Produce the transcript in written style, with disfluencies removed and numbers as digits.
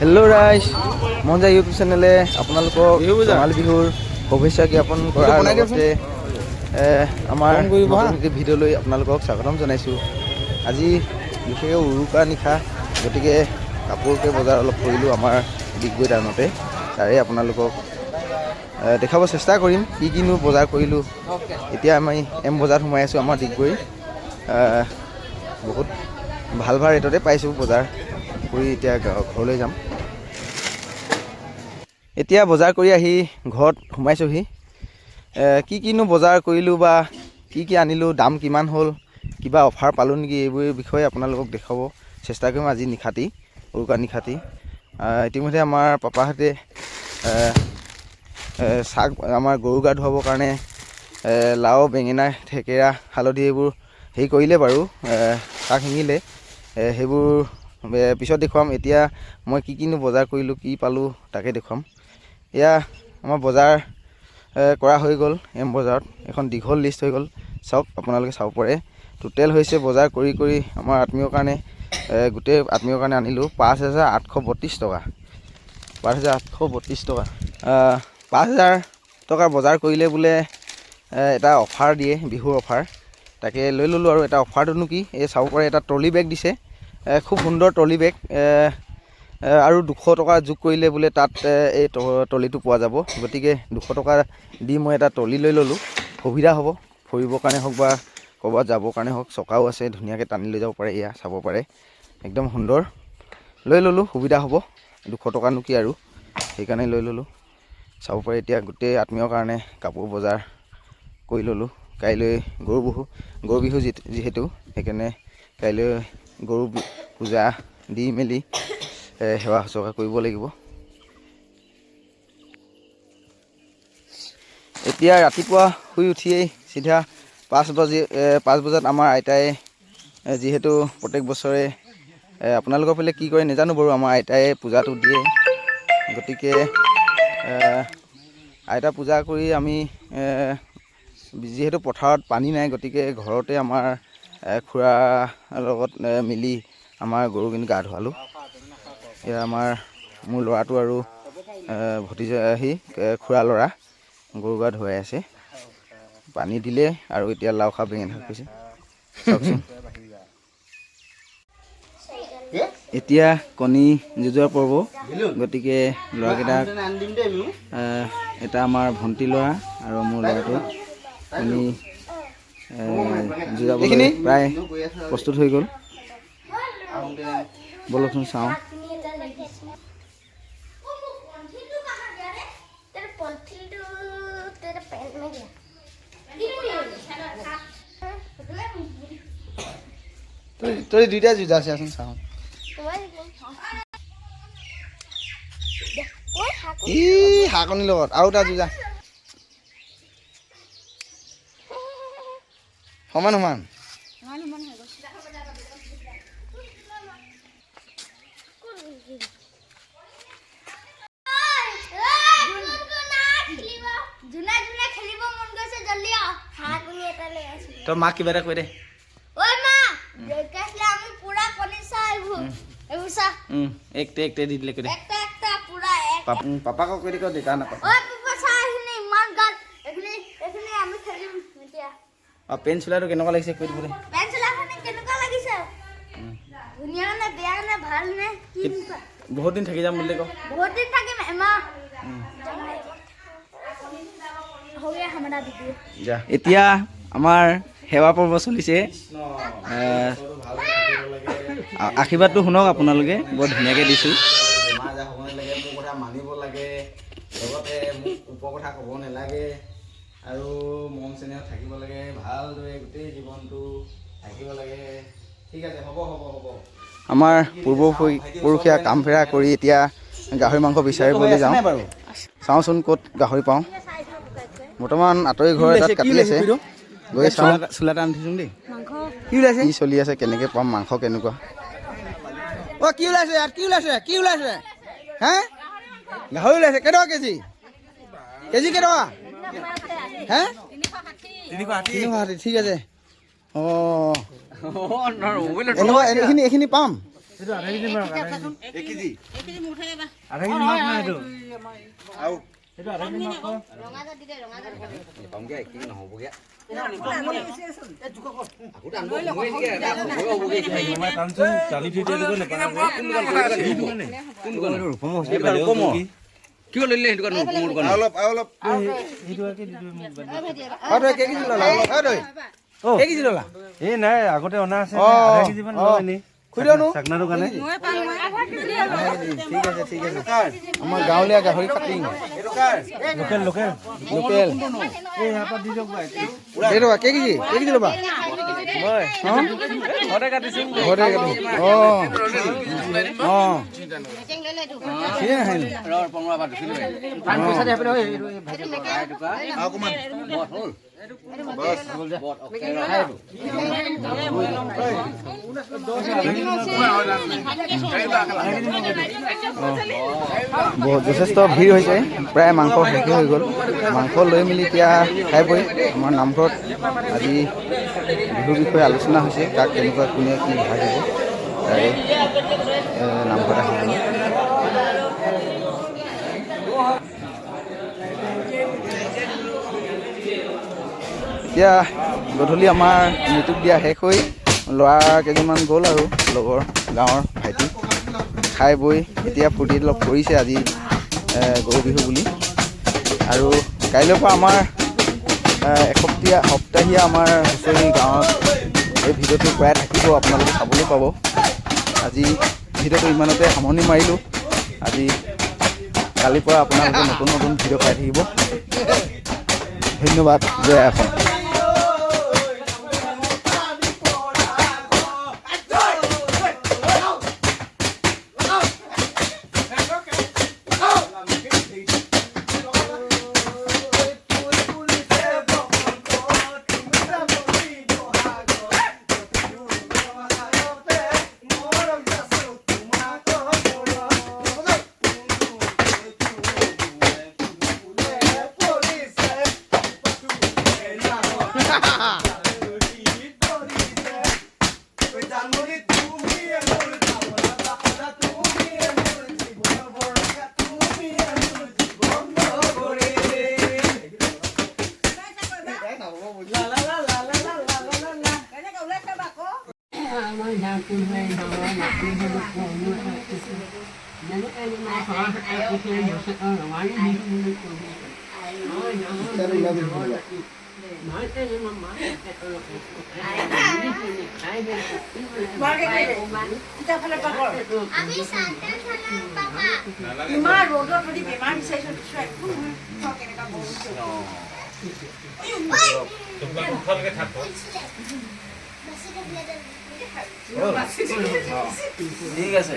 Hello' ৰাইজ, মন যায় ইউটিউব চেনেলে আপোনালোকক বিহু পূজা। ৰঙালী বিহুৰ শুভেচ্ছা জ্ঞাপন কৰাৰ বনাই দিয়কচোন। লগতে আমাৰ কম কৰিব হা। নতুন এটি ভিডিঅ'লৈ আপোনালোকক স্বাগতম জনাইছোঁ। আজি বিশেষকৈ উৰুকা নিশা, গতিকে কাপোৰকে বজাৰ অলপ কৰিলোঁ আমাৰ ডিগবৈ টাউনতে। তাৰে আপোনালোকক দেখাব চেষ্টা কৰিম কি কিনো বজাৰ কৰিলোঁ। এতিয়া আমি এম বজাৰত সোমাই আছোঁ আমাৰ ডিগবৈ। বহুত ভাল ভাল ৰেটতে পাইছোঁ। বজাৰ কৰি এতিয়া ঘৰলৈ যাম। এতিয়া বজাৰ কৰি আহি ঘৰত সোমাইছোঁহি। কি কিনো বজাৰ কৰিলোঁ বা কি কি আনিলোঁ, দাম কিমান হ'ল, কিবা অফাৰ পালোঁ নেকি, এইবোৰ বিষয়ে আপোনালোকক দেখুৱাব চেষ্টা কৰিম আজি নিশাটি, উৰুকা নিশাটি। ইতিমধ্যে আমাৰ পাপাহঁতে এ, এ, শাক আমাৰ গৰু গা ধুৱাবৰ কাৰণে লাও, বেঙেনা, থেকেৰা, হালধি এইবোৰ হেৰি কৰিলে বাৰু, শাক শিঙিলে। সেইবোৰ পিছত দেখুৱাম। এতিয়া মই কি কিনো বজাৰ কৰিলোঁ, কি পালোঁ, তাকে দেখুৱাম। এয়া আমাৰ বজাৰ কৰা হৈ গ'ল এম বজাৰত। এখন দীঘল লিষ্ট হৈ গ'ল, চাওক, আপোনালোকে চাব পাৰে। টোটেল হৈছে বজাৰ কৰি কৰি আমাৰ আত্মীয়ৰ কাৰণে, গোটেই আত্মীয়ৰ কাৰণে আনিলোঁ 5832 টকা, 5832 টকা। 5000 টকাৰ বজাৰ কৰিলে বোলে এটা অফাৰ দিয়ে, বিহুৰ অফাৰ। তাকে লৈ ল'লোঁ। আৰু এটা অফাৰটোনো কি, এই চাব পাৰে, এটা ট্ৰলি বেগ দিছে। খুব সুন্দৰ ট্ৰলি বেগ। এ, এ, আৰু 200 টকা যোগ কৰিলে বোলে তাত এই ট্ৰলিটো পোৱা যাব। গতিকে 200 টকা দি মই এটা ট্ৰলি লৈ ল'লোঁ। সুবিধা হ'ব ফুৰিবৰ কাৰণে হওক বা ক'ৰবাত যাবৰ কাৰণে হওক। চকাও আছে, ধুনীয়াকৈ টানি লৈ যাব পাৰে। এয়া চাব পাৰে, একদম সুন্দৰ। লৈ ল'লোঁ, সুবিধা হ'ব। 200 টকানো কি আৰু, সেইকাৰণে লৈ ল'লোঁ। চাব পাৰে, এতিয়া গোটেই আত্মীয়ৰ কাৰণে কাপোৰ বজাৰ কৰি ল'লোঁ। কাইলৈ গৰু বিহু, গৰু বিহু যিহেতু, সেইকাৰণে কাইলৈ গৰু পূজা দি মেলি সেৱা শুশ্ৰূষা কৰিব লাগিব। এতিয়া ৰাতিপুৱা শুই উঠিয়েই চিধা 5 বজাত আমাৰ আইতাই, যিহেতু প্ৰত্যেক বছৰে, আপোনালোকৰ ফালে কি কৰে নাজানো বাৰু, আমাৰ আইতাই পূজাটো দিয়ে। গতিকে আইতা পূজা কৰি আমি, যিহেতু পথাৰত পানী নাই, গতিকে ঘৰতে আমাৰ খুৰাৰ লগত মিলি আমাৰ গৰুখিনি গা ধুৱালোঁ। এয়া আমাৰ মোৰ ল'ৰাটো আৰু ভতিজা আহি খুৰা ল'ৰা গৰু গা ধুৱাই আছে। পানী দিলে আৰু এতিয়া লাও খা বেঙেনা খা কৈছে। চাওকচোন, এতিয়া কণী যুঁজোৱাৰ পৰ্ব। গতিকে ল'ৰাকেইটাক, এটা আমাৰ ভণ্টি ল'ৰা আৰু মোৰ ল'ৰাটো কণী যুঁজাবলৈ প্ৰায় প্ৰস্তুত হৈ গ'ল। ব'লকচোন চাওঁ। पॉलिथीन कहाँ गया रे? तेरे पॉलिथीन तो तेरे पैंट में गया। তই দুইটাই যুঁজা আছেচোন, চাওঁ। तुम्हारे ওই হাকু। ই হাঁহকণীৰ লগত আৰু এটা যুঁজা। সমান সমান। সমান হৈ গ'ল। যোনে যোনে খেলিব মন গৈছে, জল্দি আহ। হাঁহ এটা লৈ আছো। তই মাক কিবা এটা কৈ দে। ঐ মা, দেখাইছিলে আমি পুৰা কণী চা, এইবোৰ এইবোৰ চা। একটা একটা দি দিলে কৈ দে। একটা একটা পুৰা এক। পাপাক কৈ দে, ক দেউতা নাপায়। ঐ পাপা, চা, এইখিনি ইমান গাত, এইখিনি এইখিনি আমি খেলিম এতিয়া। অঁ, পেন চোলাটো কেনেকুৱা লাগিছে কৈ দিব দে। পেন চোলাখিনি কেনেকুৱা লাগিছে? ধুনীয়া নে বেয়া নে ভাল নে কি? বহুত দিন থাকি যাম বুলি ক। বহুত দিন থাকিম, এমাহ हो गया हमारा वीडियो। যা, এতিয়া আমাৰ সেৱা পৰ্ব চলিছে। আশীৰ্বাদটো শুনক আপোনালোকে, বৰ ধুনীয়াকৈ দিছোঁ। বেমাৰ আজাৰ হ'ব নালাগে, মোৰ কথা মানিব লাগে, লগতে মোক ওপৰ কথা ক'ব নালাগে আৰু মৰম চেনেহত থাকিব লাগে, ভালদৰে গোটেই জীৱনটো থাকিব লাগে। ঠিক আছে, হ'ব হ'ব হ'ব। আমাৰ পূৰ্বপুৰুষীয়া কাম ফেৰা কৰি এতিয়া গাহৰি মাংস বিচাৰিবলৈ যাওঁ। বাৰু। চাওঁচোন ক'ত গাহৰি পাওঁ। বৰ্তমান আঁতৰি ঘৰ এটাত কাটি আছে। গৈ চাওঁ। চোলা এটা আনি থৈছোং দেই। কি ওলাইছে, কি চলি আছে, কেনেকৈ পাম মাংস, কেনেকুৱা। অ' কি ওলাইছে ইয়াত? কি ওলাইছে? কি ওলাইছে হে? গাহৰি ওলাইছে। কেইটকা কেজি? কেজি কেইটকা হে? 360। ঠিক আছে। অঁ, এনেকুৱা এইখিনি এইখিনি পাম। আমাৰ গাঁৱলীয়া গাহৰি কাটিং লোকেল কেই কেজি ল'বা? ঘৰতে কাটিছো। অঁ অঁ বহুত যথেষ্ট ভিৰ হৈছে, প্ৰায় মাংস শেষেই হৈ গ'ল। মাংস লৈ মেলি এতিয়া খাই বৈ আমাৰ নামঘৰত আজি বিহুৰ বিষয়ে আলোচনা হৈছে, কাক কেনেকুৱা কোনে কি ভাগ হ'ব তাৰে নামঘৰত আহি গ'ল। এতিয়া গধূলি আমাৰ মৃত্যুক দিয়া শেষ হৈ ল'ৰা কেইজনমান গ'ল আৰু লগৰ গাঁৱৰ ভাইটি খাই বৈ এতিয়া ফূৰ্তি অলপ কৰিছে আজি গৰু বিহু বুলি। আৰু কাইলৈৰ পৰা আমাৰ সপ্তাহীয়া আমাৰ হুঁচৰি গাঁৱত এই ভিডিঅ'টো প্ৰায় থাকিব, আপোনালোকে চাবলৈ পাব। আজি ভিডিঅ'টো ইমানতে সামৰণি মাৰিলোঁ। আজি কালিৰ পৰা আপোনালোকে নতুন নতুন ভিডিঅ' পাই থাকিব। ধন্যবাদ, জয় অসম। ঠিক আছে।